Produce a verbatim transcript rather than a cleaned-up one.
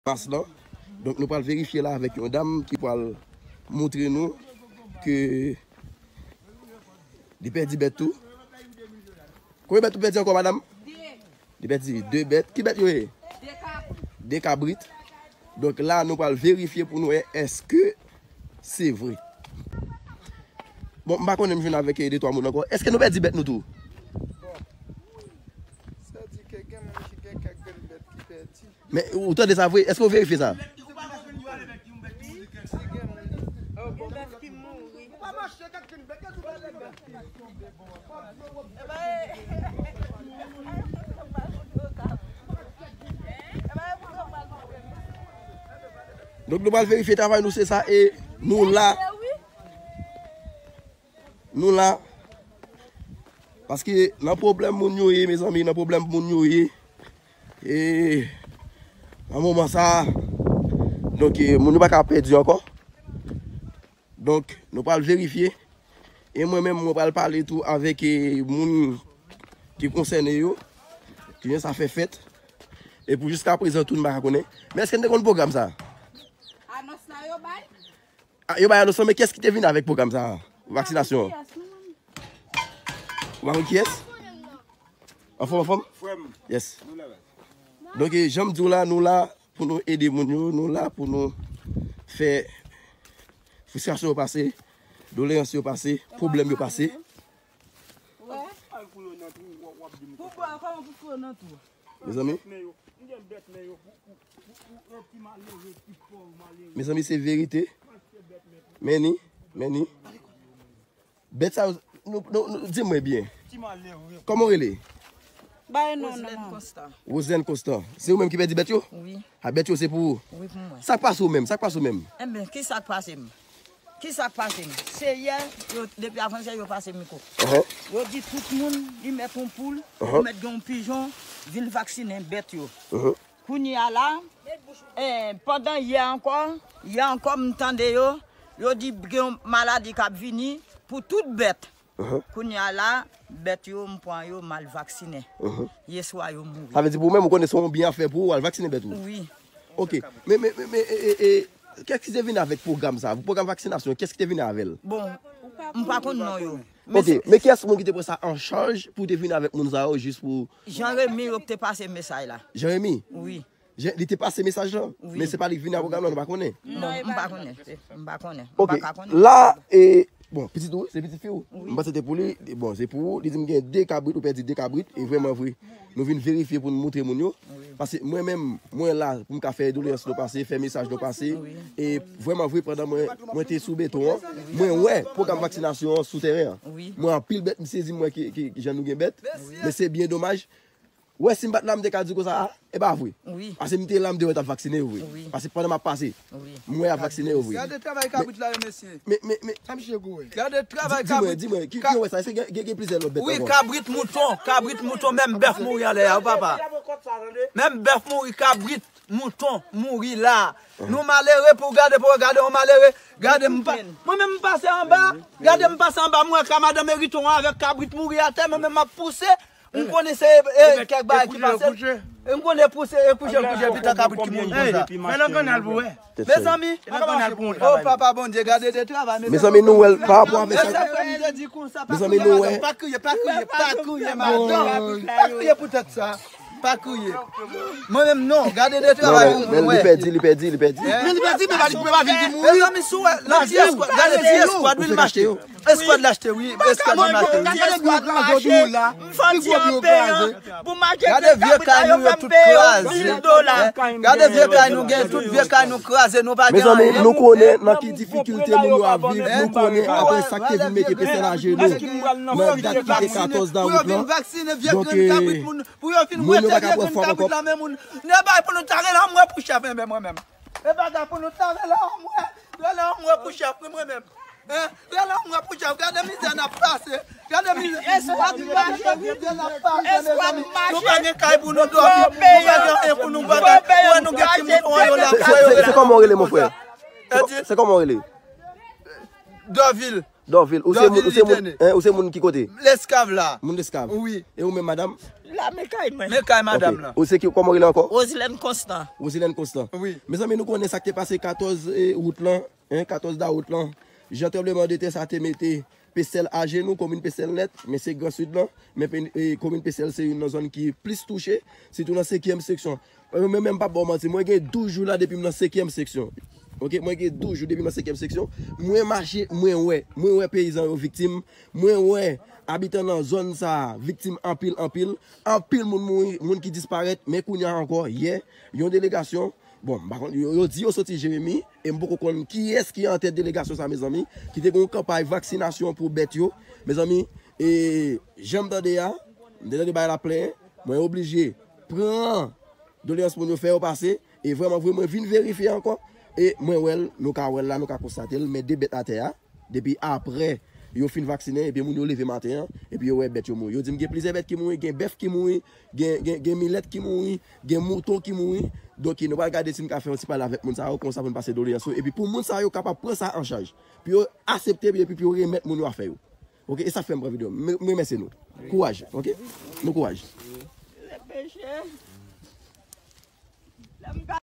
mas lan. Donk, nou pral verifye la avèk yon dam ki pral montre nou ke li pèdi bèt tou. Konbyen bèt ou pèdi ankò, madanm? Li pèdi de bèt. Ki bèt yo ye? De kabrit. Donk la, nou pral verifye pou nou wè èske se vre. Bon, m pa konnen, m jwenn avèk, eh, de twa moun ankò. Èske nou pèdi bèt nou tou? Bon, sa di ke gen moun ki gen kèk grenn bèt ki pèdi. Men, ou tande sa vre? Èske w verifye sa? Donk, nou pral verifye travay nou, se sa, e nou la. Nou la. Paske nan pwoblèm moun yo ye, mezanmi, nan pwoblèm moun yo ye. E nan moman sa a, donk, e, moun yo pa ka pèdi ankò. Donk, nou pral verifye. E mwen menm, mwen pral pale tou avèk, e, moun ki konsène yo, kijan sa fè fèt. E pou jiska prezan, tou, n pa ka konnen. Men èske n te konn pwogram sa? Anons la yo bay? Ah, yo bay anons lan, men kiyès ki te vin avèk pwogram sa a? Vaksinasyon an. Ou pa konn kiyès? Anfòm, anfòm? Frè m. Yes. Nou la, baz. Donk, e, jan m di w la, nou la pou nou ede moun yo, nou la pou nou fè fristrasyon yo pase, doleyans yo pase, pwoblèm yo pase. Al koule nan twou, w ap, w ap di m konsa. Pou bò, kòman pou koule nan twou? Mezanmi. M gen bèt men yo, m gen bèt men yo, pou, pou, pou, pou, e, ti malere, ti pòv malere. Mezanmi, se verite. Men ni, men ni. Bèt sa yo, nou, nou, nou, di mwen byen. Ti malere. Kòman w rele? Ba e non, non. Roselène Constant. Roselène Constant. Se ou menm ki pèdi bèt yo? Wi. A, bèt yo se pou ou? Wi, pou mwen. Sa k pase w menm? Sa k pase w menm? Enben, ki sa k pase m? Ki sa k pase m? Se yè, yo, depi avanjè, yo pase m mikwo. Yo di tout moun, li mèt yon poul, li mèt gen yon pijon, vin vaksinen bèt yo. Kounye a la, eh, pandan yè ankò, yè ankò, m tande yo, yo di gen yon maladi k ap vini pou tout bèt. Kounye a la, bèt yo, m pran yo, m al vaksinen. Yèswa, yo mouri. Sa vle di pou ou menm, ou konnen se yon byen ap fè pou ou, al vaksinen bèt ou? Wi. Ok. Men, men, men, men, e, e, e, kiyès ki te vin avèk pwogram sa? Pwogram vaksinasyon, kiyès ki te vin avè l? Bon, m pa konn non yo. Men se... Ok, men kiyès moun ki te pran sa an chaj pou te vin avèk moun sa yo jis pou... Jean Remy yo ki te pase mesaj la. Jean Remy? Wi. Jean, li te pase mesaj lan, men se pa li ki vin nan pwogram lan, nou pa konnen. Non, m pa konnen. M pa konnen. Ok, la, e, bon, pitit ou, se pitit fi ou? M panse se te pou li, bon, se pou ou, li di m gen de kabrit, ou pèdi de kabrit, e vrèman vre. Nou vin verifye pou nou montre moun yo. Paske mwen menm, mwen la pou m ka fè doleyans nou pase, fè mesaj nou pase. E vrèman vre, pandan mwen, mwen te sou beton an, mwen wè pwogram vaksinasyon an sou tèren an. Mwen anpil bèt, m sezi mwen ki, ki, ki jan nou gen bèt. Men se byen domaj. Wè, si m pa t la, m te ka di konsa, a, e pa vre. Paske m te la, m te wè t ap vaksinen yo vre. Paske pandan m ap pase, m wè y ap vaksinen yo vre. Gade travay kabrit la yo, mesye. Men, men, men, sa misye gou, wi. Gade travay kabrit. Di mwen, di mwen, ki, ki wè sa? Èske gen, gen, gen plizyè lòt bèt ankò? Wi, kabrit, mouton, kabrit, mouton, menm bèf mouri anlè a, ou papa. Menm bèf mouri, kabrit, mouton, mouri la. Nou malere pou gade, pou gade, yon malere. Gade, m pa, mwen menm, m pase anba. Gade, m pase anba, m wè ka madanm Eriton an avèk kabrit mouri atè, mwen menm, m ap pouse. M konnen se, e, kèk bagay ki pase. M konnen pouse, e kouche, kouche, pita kabrit ki mouri konsa. Fè nan kannal pou wè. Mezanmi, o papa Bondye, gade de travay, mezanmi. Mezanmi, nou wè l pa rapò avèk sa. Mezanmi, nou wè. Pa kriye, pa kriye, pa kriye, madanm. Pa kriye pou tèt sa. Pa kriye. Mwen menm, non, gade de travay pou mwen, wè. Li pèdi, li pèdi, li pèdi. Men li pèdi, men pa li, men pa vin di mouri. Mezanmi, si w wè, nan ti eskwad, gade ti eskwad, wi, l mache. Eskwad la achte, wi. Eskwad la achte, wi. M santi an peyan pou m achte kabrit la, yo fè m peye yon mil dola. Gade vye kay nou gen, tout vye kay nou kraze, nou pa gen anyen. Mezanmi, nou konnen nan ki difikilte moun yo ap viv, nou konnen apre sa k te vin mete peson ajenou nan dat ki te katòz dawout lan. Donk, e, moun yo pa ka pran fòm ankò. Nèg bay pou nou ta rele anmwe pou chèf, enben mwen menm. E bagay pou nou ta rele anmwe, rele anmwe pou chèf, wi, mwen menm. Hein? Rele anmwe pou chèf, gade mizè n ap pase. Gade mizè. Eskwad mache, wi. Mizè n ap pase, mezanmi. Nou pa gen kay pou nou dòmi. Nou pa gen anyen pou nou bagay. Wè nou gen ti mouton an yo la. Se, se, se, se kòman w rele, mon frè? Se kò-, se kòman w rele? Dòvil. Dòvil, ou se Dòvil moun, ou se moun, Litene. Hein, ou se moun ki kote? Leskav la. Moun Leskav. Wi. E ou menm, madanm? La men kay mwen. Men kay madanm Ok. Lan. Ou se ki, kòman ou rele ankò? Rosilèn Konstan. Wi. Mezanmi, nou konnen sa k te pase katòz e, wout lan, hein, katòz dawout lan. Jan tranbleman de tè sa te mete Pestèl ajenou, komin Pestèl nèt, men se Gran Sid lan. Men pe- e, komin Pestèl se youn nan zòn ki plis touche, sitou nan senkyèm seksyon. Mwen menm, m p ap ba w manti, mwen gen douz jou la depi m nan senkyèm seksyon. Ok, mwen gen douz jou depi m nan senkyèm seksyon. Mwen mache, mwen wè, mwen wè peyizan yo viktim. Mwen wè abitan nan zòn sa a viktim anpil, anpil. Anpil moun mouri, moun ki disparèt. Men kounye a ankò, yè, yon delegasyon, bon, m pa konn, yo, yo di yo soti Jeremi, e m poko konn kiyès ki an tèt delegasyon sa, mezanmi, ki te gen yon kanpay vaksinasyon pou bèt yo. Mezanmi, e jan m tande a, m te tande bay la plen, mwen oblije pran doleyans moun yo, fè yo pase, e vrèman vre, mwen vin verifye ankò, e mwen wè l, nou ka wè l la, nou ka konstate l, men de bèt atè a, depi apre yo fin vaksinen, epi moun yo leve maten an, epi yo wè bèt yo mouri. Yo di m gen plizyè bèt ki mouri, gen bèf ki mouri, gen, gen, gen milèt ki mouri, gen mouton ki mouri. Donk, nou pral gade si n ka fè yon ti pale avèk moun sa yo, konsa pou n pase doleyans yo, epi pou moun sa yo kapab pran sa an chaj. Pou yo aksepte, epi pou yo remèt moun yo afè yo. Ok, e sa fè m pran videyo. M m remèsye nou. Kouraj, ok? Nou kouraj. Peche.